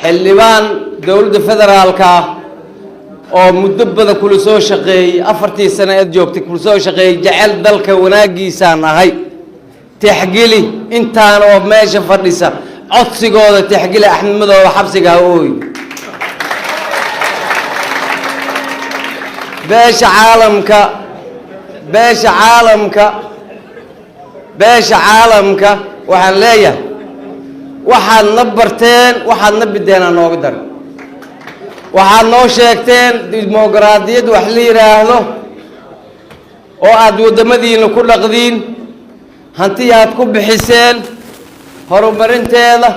Xildhibaan dowladda federaalka ah oo muddo badan kula soo shaqeeyey, 4-tii sano eed joogtay kula soo shaqeeyey, jecel dalka wanaagiisaan ahay. Tixgeli intaan oo meesha fadhisa codsigooda, tixgeli. Axmed Madoobe xabsiga ha ooy. Beesha caalamka, beesha caalamka, beesha caalamka waxaan leeyahay, waxaad na barteen, waxaad na bideenaa nooga daran. Waxaad noo sheegteen dimuqraadiyad wax la yidhaahdo oo aada waddamadiina ku dhaqdiin, hanti aad ku bixiseen horumarinteeda,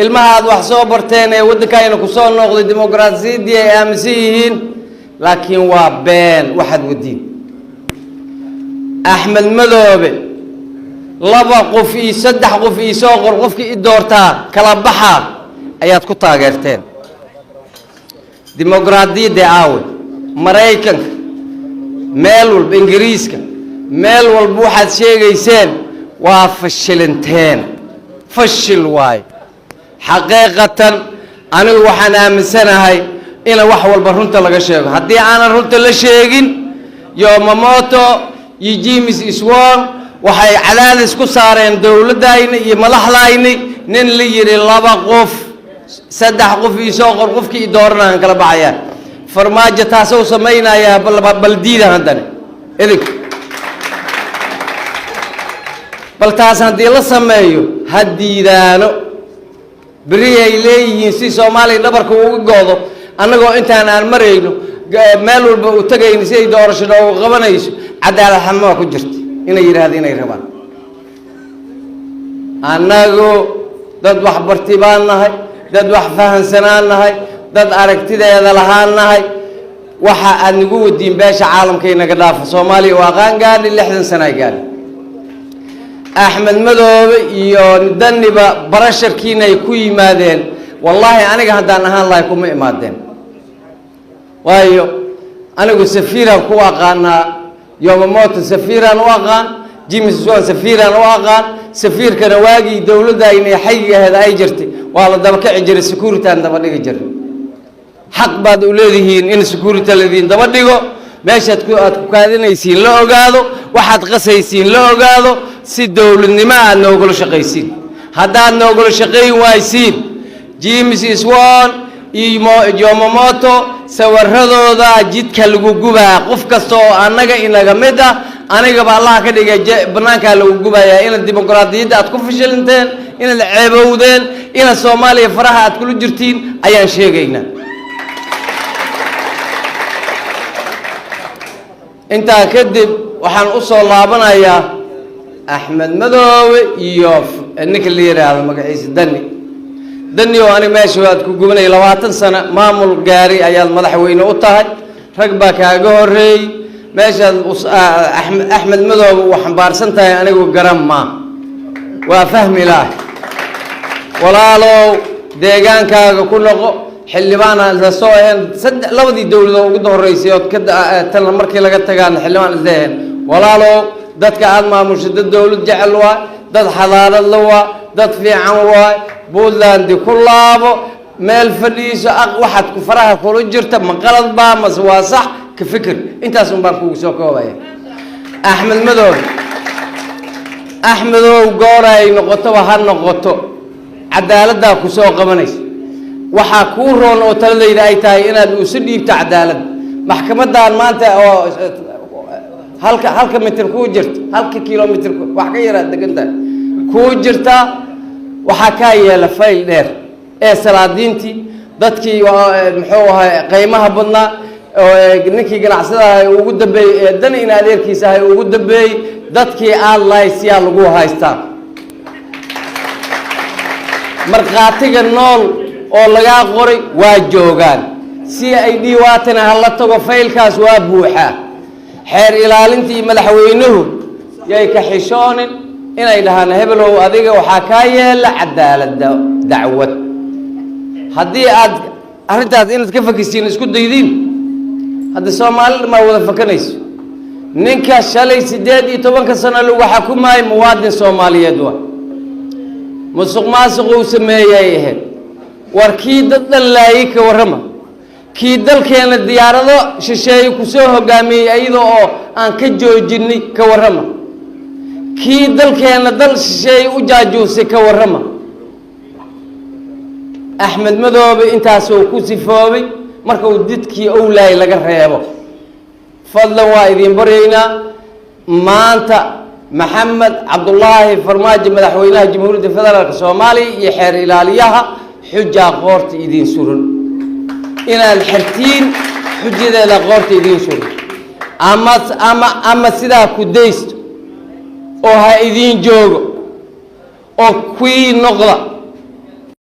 ilmaha aad wax soo barteen ee waddankayna ku soo noqday dimuqraadiyaddii ay aaminsan yihiin, laakiin waa been waxaad wadiin. Axmed Madoobe, laba qof iyo saddex qof iyo soo qor, qofkii i doortaa kala baxaa ayaad ku taageerteen dimuqraadiyadda. Aawe Maraykanka, meel walba, Ingiriiska, meel walba waxaad sheegayseen waa fashilinteen, fashil waayo. Xaqiiqatan anigu waxaan aaminsanahay ina wax walba runta laga sheego. Haddii aanan runta la sheegin, Yomamoto iyo James Swan waxay cadaadis ku saareen dowladdayni iyo madaxdayni. Nin la yidhi laba qof, saddex qof io soo qor, qofkii i dooranaan kala baxayaa, Farmaajo taasou samaynayaa. Baldiida haddana idink bal taas haddii la sameeyo ha diidaano. Beri ay leeyihiin si Soomaaliya dhabarka uga goodo, annagoo intaan aan marayno meel walba u tegayno si ay doorasho noogu qabanayso, cadaalad xamaa ku jirta inay yidhaahdo inay rabaan. Annagu dad wax barti baan nahay, dad wax fahansanaan nahay, dad aragtideeda lahaan nahay. Waxa aad nagu wadiin beesha caalamka inaga dhaafa. Soomaaliya waa qaan gaadhi, 60 sana gaadhi. Axmed Madoobe iyo Daniba barasharkiina ay ku yimaadeen. Wallaahi aniga haddaan ahaan lahay kuma imaadeen, waayo anigu safiiraan ku aqaanaa. Yomamoto safiiraan u aqaan, James Swan safiiraan u aqaan. Safiirkana waagii dowladda aynay xayiga aheed ay jirtay waa la daba kici jiray, security-aan daba dhigi jiray. Xaq baad u leedihiin in security ladiin daba dhigo, meeshaad ku aad ku kaadinaysiin la ogaado, waxaad qasaysiin la ogaado, si dowladnimo aad noogula shaqaysiin. Haddaad noogula shaqayn waaysiin, James Swan iyo Yomamoto sawiradooda jidka lagu gubaa. Qof kasta oo annaga inaga mid ah, anigaba Allaha ka dhigay, banaankaa lagu gubayaa. Inaad dimuqraadiyadda aad ku fashilinteen, inaad ceebowdeen, inaad Soomaaliya faraha aad kula jirtiin ayaan sheegaynaa. Intaa kadib waxaan u soo laabanayaa Axmed Madoobe iyo ninka la yidhaahdo magaciisa Dani. Dani oo ani meesha aad ku gubanaya 20 sano maamul gaari ayaad madaxweyne u tahay, rag baa kaaga horeeyey. Meeshaad Axmed Madoobe uu xambaarsan tahay anigu garan maa, waa fahmi laah. Walaalow, deegaankaaga ku noqo. Xildhibaana isla soo aheen saddex, labadii dowladoo ugu horeysay ood ka tan markii laga tagaana xildhibaan isla aheen. Walaalow, dadka aada maamusho dad dowlad jecel waay, dad xadaarad la waa, dad fiican waay. Puntland ku laabo, meel fadhiiso. Waxaad ku faraha kula jirta ma qalad baa mase waa sax? Ka fikir. Intaas un baan kugu soo koobaya. Axmed Madoobe, Axmedow, goor ay noqotoba ha noqoto, cadaaladdaa ku soo qabanaysa. Waxaa kuu roon oo taladayda ay tahay inaad isu dhiibto cadaaladda. Maxkamaddan maanta oo halka mitir kuu jirta, halka kilomitr wax ka yaraad degan tahay kuu jirta, waxaa kaa yeela fayl dheer ee salaadiintii dadkii muxuu ahay qiimaha badnaa oo ninkii ganacsada ahay ugu dambeeyey ee dan in adeerkiisa ahay ugu dambeeyey, dadkii aad lahaysiyaa lagu haystaa. Markhaatiga nool oo lagaa qoray waa joogaan. CID waatana hala tago, faylkaas waa buuxaa. Xeer ilaalintii iyo madaxweynuhu yay ka xishoonin inay dhahaan: "Hebelow, adiga waxaa kaa yeela cadaaladda dacwad." Haddii aad arrintaas inaad ka fakisiin isku daydiin, hadda Soomaali maa wada fakanayso. Ninka shalay 18-ka sano lagu xukumaayo muwaadin Soomaaliyeed waa musuq maasuq uu sameeyay ahayd. War kii dad dhan laayay ka warrama, kii dalkeena diyaarado shisheeye kusoo hogaamiyey iyada oo aan ka joojinay ka warrama, kii dalkeena dal shisheeye u jaajuusay ka warrama. Axmed Madoobe intaasuu ku sifoobay marka uu didkii owlaay laga reebo. Fadlan, waa idin baryaynaa. Maanta Maxamed Cabdullaahi Farmaajo, madaxweynaha Jamhuuriyadda Federaalka Soomaaliya, iyo xeer ilaaliyaha, xujaa qoorta idiin suran inaad xertiin, xujadeeda qoorta idiin suran. Ama sidaa ku daysto oo ha idiin joogo oo kuwii noqda.